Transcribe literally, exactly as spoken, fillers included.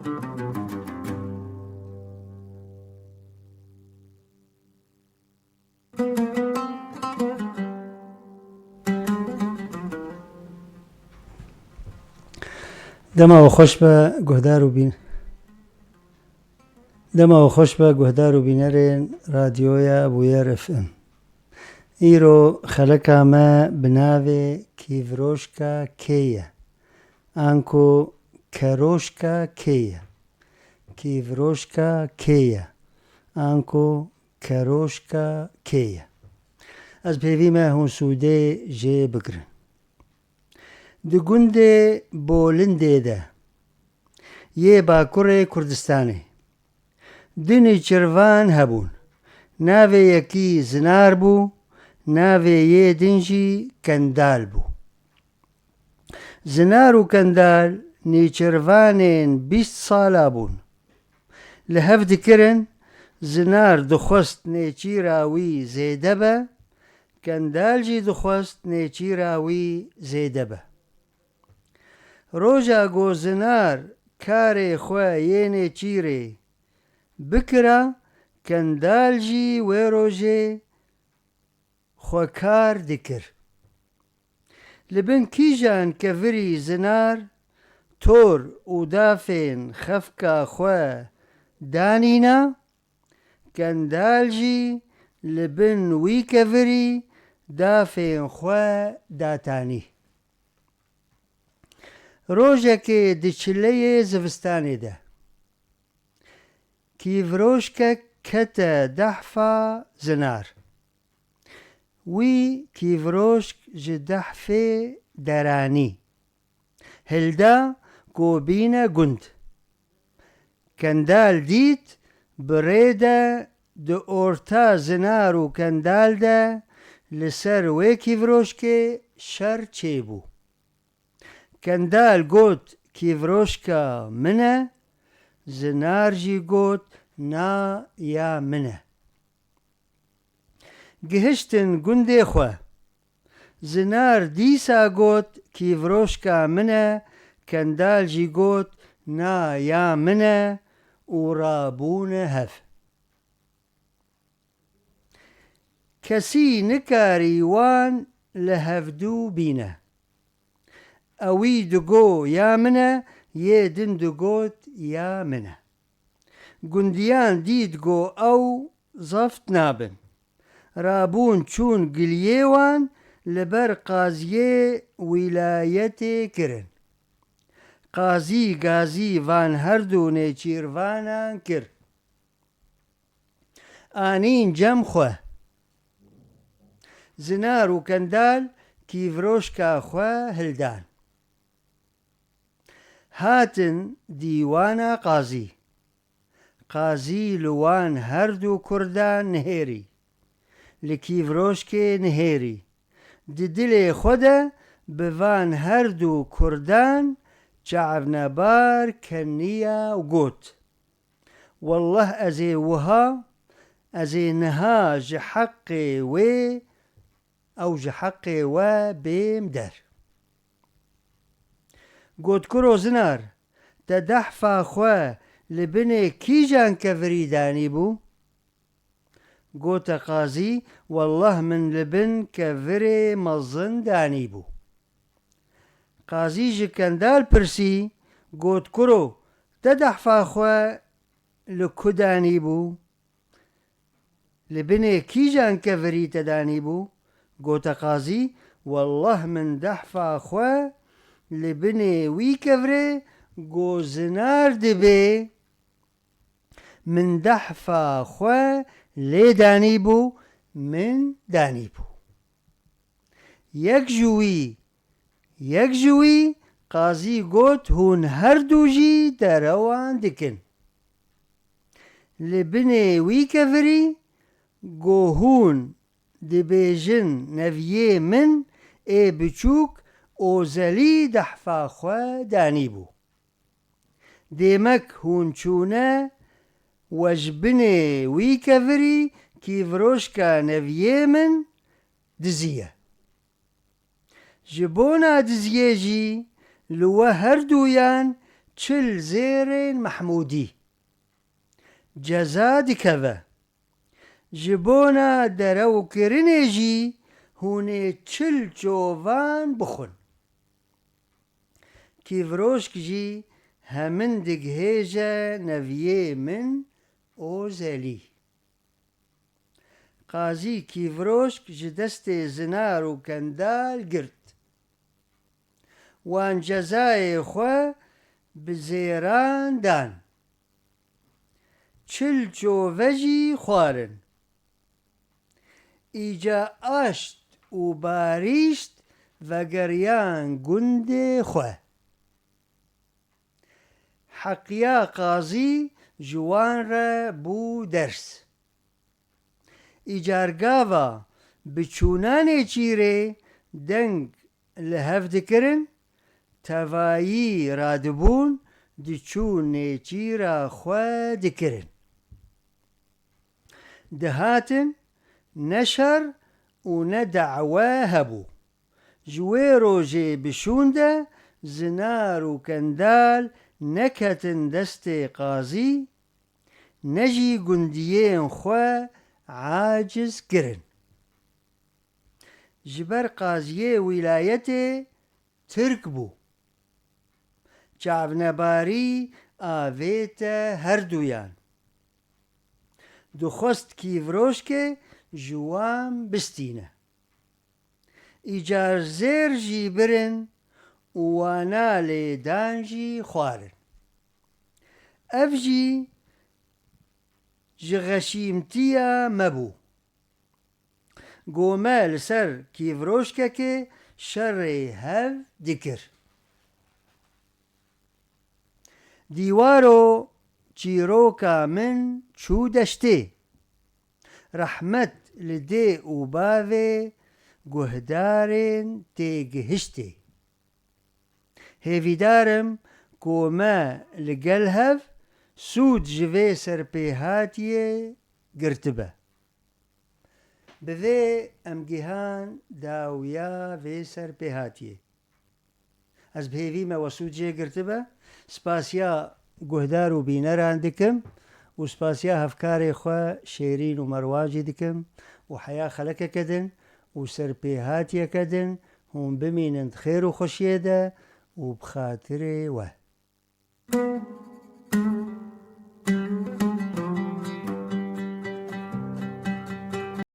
Dema we xweş be guhdar û bîn-, dema we xweş be guhdar û bînerên Radyoya Bûyer F M. Îro xeleka me bi navê Kîvroşka Kê ye? Anku Keroşka Kê ye? Kîvroşka Kê ye? Anku Keroşka Kê ye? Ez pêvî me hûn sûdê jê bigirin. Di gundê Bolindê de yê Bakurê Kurdistanê du nêçîrvan hebûn. Navê yekî Zinar bû, navê yê din jî Kendal bû. Zinar û Kendal nêçîrvanên bîst sala bûn. Li hev dikirin, Zinar dixwest nêçîra wî zêde be, Kendal jî dixwest nêçîra wî zêde be. Roja ku Zinar karê xwe yê nêçîrê bikira, Kendal jî wê rojê xwe kar dikir. Li bin kîjan kevirî Zinar tor û dafên xefka xwe danîna, Kendal jî li bin wî kevirî dafên xwe datanî. Rojekê di çileyê zivistanê de, kîvroşkek kete dehfa Zinar. Wî kîvroşk ji dehfê deranî hilda ku bîne gund. Kendal dît, bi rê de di orta Zinar û Kendal de li ser wê kîvroşkê şer çêbû. Kendal got, "Kîvroşka min e." Zinar jî got, "Na, ya min e." Gihiştin gundê xwe. Zinar dîsa got, "Kîvroşka min e." Kendal jî got, "Na, ya min e." Û rabûne hev. Kesî nikarî wan li hevdû bîne. Ewî digo, "Ya min e", yê din digot, "Ya min e." Gundiyan dît ku ew zeft nabin. Rabûn çûn giliyê wan li ber qaziyê wîlayetê kirin. Qazî gazî van herdu nêçîrvanan kir. Anîn cem xwe. Zinar û Kendal kîvroşka xwe hildan. Hatin dîwana qazî. Qazî li wan herdu kurdan nihêrî. Li kîvroşkê nihêrî. Di dilê xwe de bi van herdu kurdan çavnebar keniya û got, "Wellah ez ê wiha, ez ê niha ji heqê wê, ew ji heqê we bêm der." Got, "Kuro Zinar, te dehfa xwe li binê kîjan kevirî danîbû?" Gote qazî, "Wellah min li bin kevirê mezin danîbû." Qazî ji Kendal pirsî, got, "Kuro, te dehfa xwe li ku danîbû? Li binê kîjan kevirî te danîbû?" Gote qazî, "Wellah min dehfa xwe li binê wî kevirê ku Zinar dibê, min dehfa xwe lê danîbû, min danîbû." Yek ji wî, yek ji wî, qazî got, "Hûn herdu jî derewan dikin. Li binê wî kevirî ku hûn dibêjin neviyê min ê biçûk, Ozelî dehfa xwe danîbû. Dêmek hûn çûne we ji binê wî kevirî kîvroşka neviyê min diziye. Ji bona diziyê jî li we herduyan çil zêrên Mehmûdî. Ceza dikeve. Ji bona derewkirinê jî hûn ê çil çovan bixwin. Kîvroşk jî hemin digihêje neviyê min Ozelî. Qazî Kîvroşk ji destê Zinar û Kendal girt. Wan cezayê xwe bi zêran dan. Çil çove jî xwarin. Îca aşt û barîşt vegeriyan gundê xwe. Heqiya qazî ji wan re bû ders. Îcar gava bi çûna nêçîrê deng li hev dikirin, tevayî radibûn diçûn nêçîra xwe dikirin. Dihatin, ne şer û ne dawe hebû. Ji wê rojê bi şûn de Zinar û Kendal neketin destê qazî, ne jî gundiyên xwe aciz kirin. Ji ber qaziyê wîlayetê Tirk bû. Çavnebarî avête herduyan. Dixwest Kîvroşkê ji wan bistîne. Îcar zêr jî birin û wana lêdan jî xwarin. Ev jî ji xeşîmtiya me bû. Go me li ser Kîvroşkekê şerê hev dikir. Dîwaro çîroka min çû deştê. Rehmet li dê û bavê guhdarên têgihiştê. Hêvîdar im ku me li gel hev sûd ji vê serpêhatiyê girtibe. Bi vê em gihan dawiya vê serpêhatiyê. Ez bi hêvî me we sûd jê girtibe. Spasiya guhdar û bîneran dikim û spasiya hevkarê xwe Şêrîn û Merwan jî dikim û heya xelekeke din û serpêhatiyeke din hûn bimînin di xêr û xweşiyê de û bi xatirê we.